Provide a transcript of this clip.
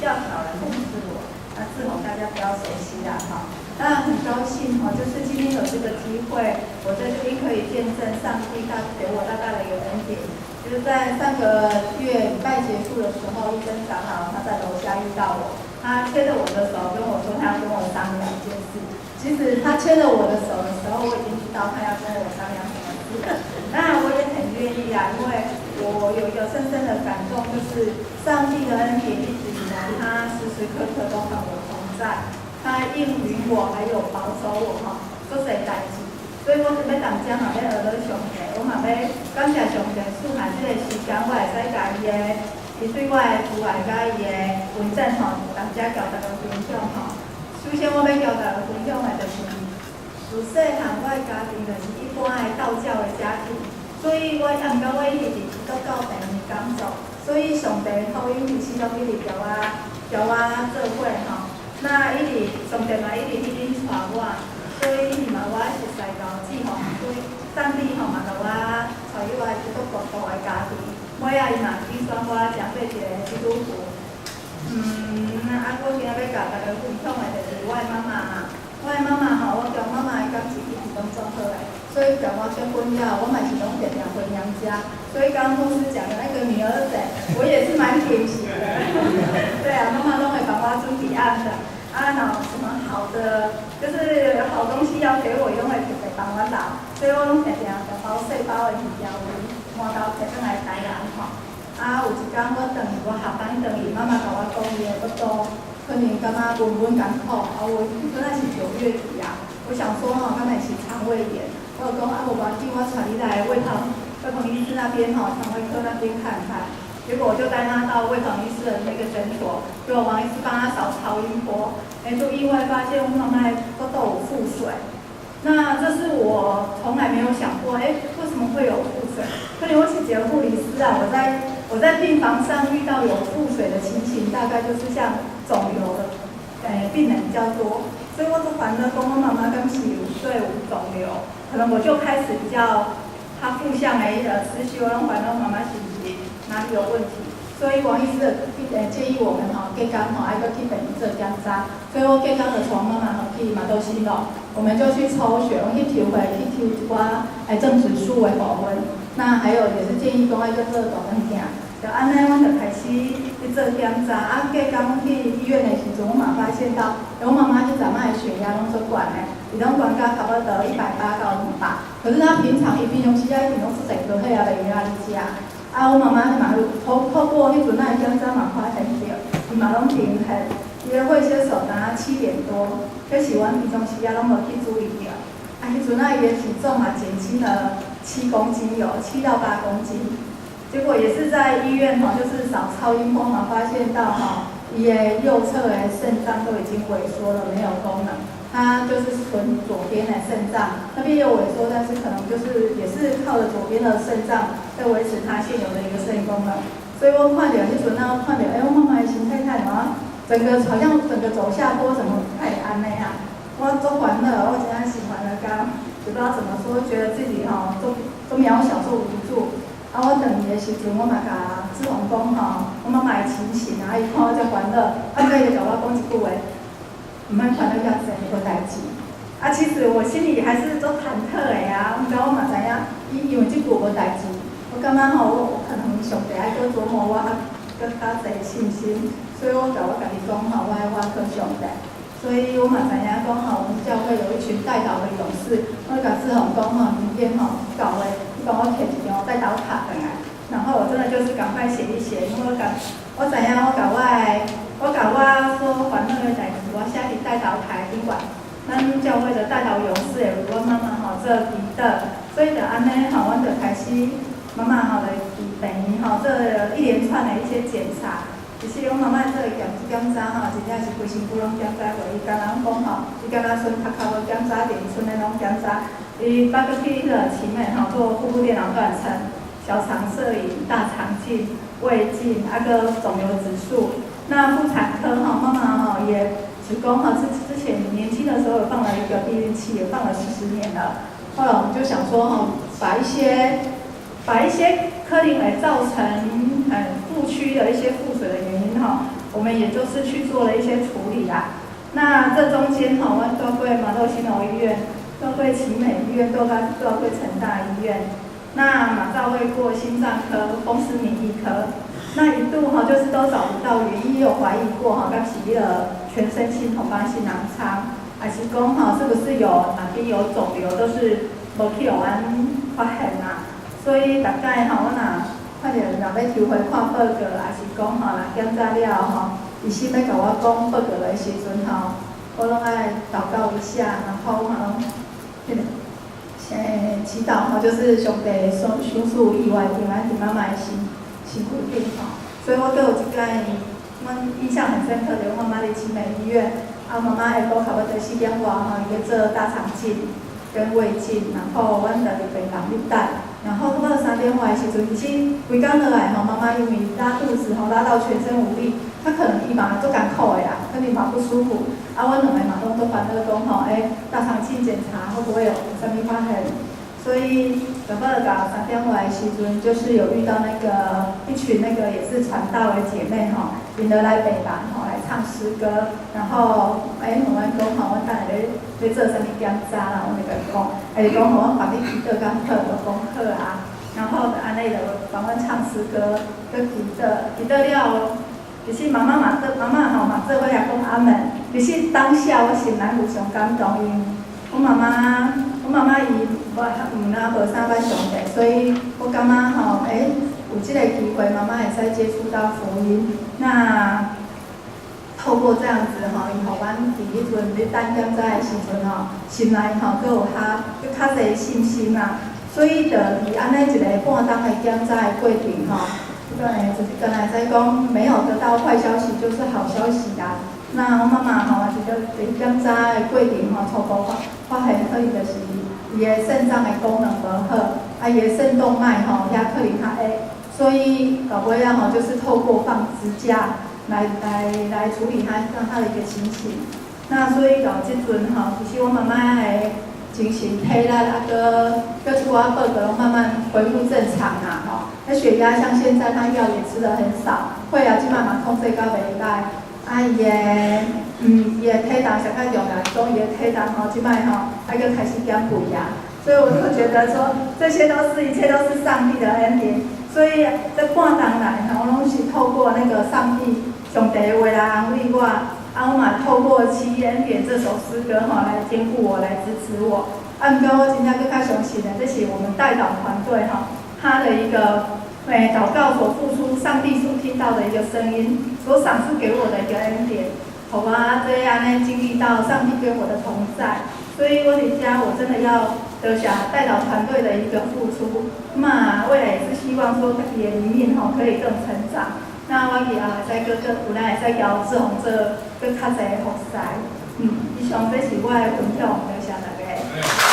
較少人認識我，那志宏大家比較熟悉啦，哈。那很高興哈，就是今天有這個機會，我在這邊可以見證上帝大給我大大的一個恩典。就是在上個月禮拜結束的時候，一真長老他在樓下遇到我，他牽着我的手跟我說，他要跟我商量一件事。其實他牽着我的手的時候，我已經知道他要跟我商量什麼事了。那我也很願意啊，因為我有一個深深的感動，就是上帝的恩典一直以來，他時時刻刻都和我同在，他應允我，還有保守我哈，做濟代誌。所以我欲踮遮嘛，欲學了上帝，我嘛欲感謝上帝賜下這個時間，我會使共伊的，伊對我的慈愛佮伊的恩典吼，踮遮共大家分享吼。首先我欲共大家分享的就是，自細漢我的家庭就是一般的道教的家庭，所以我毋過我一直佇基督教病院工作，所以上帝福音其實攏一直共我共我做伙吼。那一直上帝嘛一直彼陣帶我，所以嘛我熟似到志宏，所以上帝吼嘛共我帶入我基督徒的家庭，尾仔伊嘛揀選我成做一個基督徒。啊，我今仔欲共大家分享的就是我的媽媽哈，我的媽媽吼，我共媽媽的感情一直攏足好的，所以共我結婚了，我嘛是攏定定回娘家。所以剛剛牧師講的那個女兒仔，我也是蠻典型的。對啊，媽媽攏會幫我準備案的。啊，若有什麼好的，就是好東西要給我，伊攏會特別幫我留，所以我攏定定就包細包的物件有饅頭提轉來台南吼。啊，有一工我轉去，我下班轉去，媽媽共我講伊的腹肚可能感覺悶悶艱苦，啊，我彼陣仔是9月底啊，我想說吼，敢會是腸胃炎，我就講啊，無要緊，我帶你來魏鵬魏鵬醫師那邊吼，腸胃科那邊看看。結果我就帶他到魏鵬醫師的那個診所，結果王醫師幫他掃超音波，哎，就意外發現我媽媽腹肚有腹水。那這是我從來沒有想過，哎，為什麼會有腹水？可能我是一個護理師啊，我在病房上遇到有腹水的情形，大概就是像腫瘤的，病人比較多，所以我就煩惱講我媽媽敢是有對有腫瘤，可能我就開始比較，他負向的一個思緒，我攏煩惱媽媽是不是哪裡有問題？所以王醫師的建議我們吼，隔工吼愛閣去病院做檢查，所以我隔工就帶媽媽吼去瑪多辛咯，我們就去抽血，我去抽血去抽一寡正指數的部分，那還有也是建議講愛閣做大腸鏡，就按呢，阮就開始去做檢查。啊，隔工去醫院的時陣，我嘛發現到，我媽媽彼陣仔的血壓攏足懸的，伊攏懸到差不多180到200，可是她平常伊平常時啊一定攏出濟高血壓的藥仔咧食。啊，我媽媽嘛有透過彼陣仔的檢查嘛發現著，伊嘛攏平衡，伊的血小手達7點多，可是阮平常時啊攏無去注意著。啊，彼陣仔伊的體重嘛減輕了7公斤有，7到8公斤。結果也是在醫院吼，就是掃超音波嘛，發現到吼，伊的右側的腎臟都已經萎縮了，沒有功能。他就是純左邊的腎臟，那邊有萎縮，但是可能就是也是靠着左邊的腎臟在維持他現有的一個腎功能。所以我看著彼陣啊，我看著，欸，我媽媽的身體太嘛，整個好像整個走下坡，怎麼會按呢啊？我足煩惱，我真正是煩惱到，就不知道怎麼說，覺得自己吼足足渺小，足無助。啊，我轉去的時陣，我嘛共志宏講吼，我媽媽的情形啊，伊看我遮煩惱，啊，尾伊就共我講一句話。毋免煩惱遐濟，無代誌。啊，其實我心裡還是足忐忑的啊。毋過我嘛知影，伊因為這句無代誌，我感覺吼，我可能上帝愛閣琢磨我較閣較濟信心，所以我共我家己講吼，我愛倚靠上帝。所以我嘛知影講吼，我們教會有一群代禱的勇士，我共志宏講吼，明天吼教會，你幫我提一張代禱卡轉來，然後我真的就是趕快寫一寫，因為我共我知影我共我的，我共我所煩惱的代誌，我寫佇代禱卡頂懸。咱教會的代禱勇士會為阮媽媽吼做祈禱，所以就按呢吼，阮就開始媽媽吼來佇病院吼做一連串的一些檢查。其實阮媽媽做的檢查吼，真正是規身軀攏檢查過。伊敢若講吼，伊敢若賰頭殼無檢查，連賰的攏檢查。伊捌閣去彼個奇美吼做腹部電腦斷層、小腸攝影、大腸鏡、胃鏡，啊閣腫瘤指數。那婦產科吼，媽媽吼也子宮哈之前年輕的時候有放了一個避孕器，也放了40年了。後來我們就想說哈，把一些可能會造成腹區的一些腹水的原因哈，我們也就是去做了一些處理啦。那這中間吼，阮蹛過門諾新農醫院，蹛過奇美醫院，蹛過成大醫院，那嘛照會過心臟科、風濕免疫科，那一度哈就是都找不到原因，也有懷疑過哈，敢是彼個全身性紅斑性狼瘡，還是講哈是不是有哪邊有腫瘤，都是無去予阮發現啊。所以逐擺吼，我若看著若欲抽血看報告，還是講吼，若檢查了吼，醫生欲共我講報告的時陣吼，我攏愛禱告一下，然後吼，彼個祈禱吼，就是上帝賞賜意外平安佇媽媽的身軀頂吼。所以我閣有一擺，阮印象很深刻的，我媽媽佇奇美醫院，啊，媽媽下晡差不多4點外吼，伊咧做大腸鏡跟胃鏡，然後阮就佇病房咧等。然後差不多3點外的時陣，其實規工落來吼，媽媽因為拉肚子吼，拉到全身無力，她可能伊嘛足艱苦的啦，肯定嘛不舒服。啊，阮兩个嘛攏足煩惱講吼，欸，大腸鏡檢查會不會有啥物發現？所以差不多到3點外的時陣，就是有遇到那個一群那個也是傳道的姐妹吼，𪜶就來病房吼來唱詩歌，然後欸問阮講吼，阮等下咧做啥物檢查啦，阮就共伊講，伊就講吼，阮幫你祈禱敢好，我講好啊，然後按呢就幫阮唱詩歌，閣祈禱，祈禱了，其實媽媽嘛做，媽媽吼嘛做伙來講阿門。其實當下我心內非常感動，因為我媽媽伊無毋那無啥捌上帝，所以我感覺吼，欸，有這個機會，媽媽會使接觸到福音。那透過這樣子吼，伊予阮佇彼陣咧等檢查的時陣吼，心內吼閣有較濟信心啊。所以就佇按呢一個半冬的檢查的過程吼，對，就是敢若會使講，沒有得到壞消息就是好消息啊。那我媽媽吼，一個佇檢查的過程吼，初步發現可能就是伊的腎臟的功能無好，啊，伊的腎動脈吼遐可能較狹，所以到尾仔吼就是透過放支架來處理他讓他的一個情形。那所以到這陣吼，其實我媽媽的精神體力啊，閣一寡報告攏慢慢恢復正常啦吼。那血壓像現在，她藥也吃得很少，血壓這擺嘛控制甲袂䆀。啊，伊的體重上較重要，講伊的體重吼，這擺吼，愛閣開始減肥啊。所以我就覺得說，這些都是一切都是上帝的恩典。所以這半冬來吼，我攏是透過那個上帝上帝的話來安慰我，啊，我嘛透過《奇異恩典》這首詩歌吼來堅固我，來支持我。啊，毋過我真正閣較相信的，這是我們代禱團隊吼，他的一個禱告所付出，上帝所聽到的一個聲音，所賞賜給我的一個恩典，予我這按呢經歷到上帝跟我的同在，所以我佇遮我真的要多謝代禱團隊的一個付出，那未來也是希望說家己的靈命吼可以更成長。那我以後會使閣有咱會使交志宏做閣較濟服侍。以上這是我的分享，多謝大家。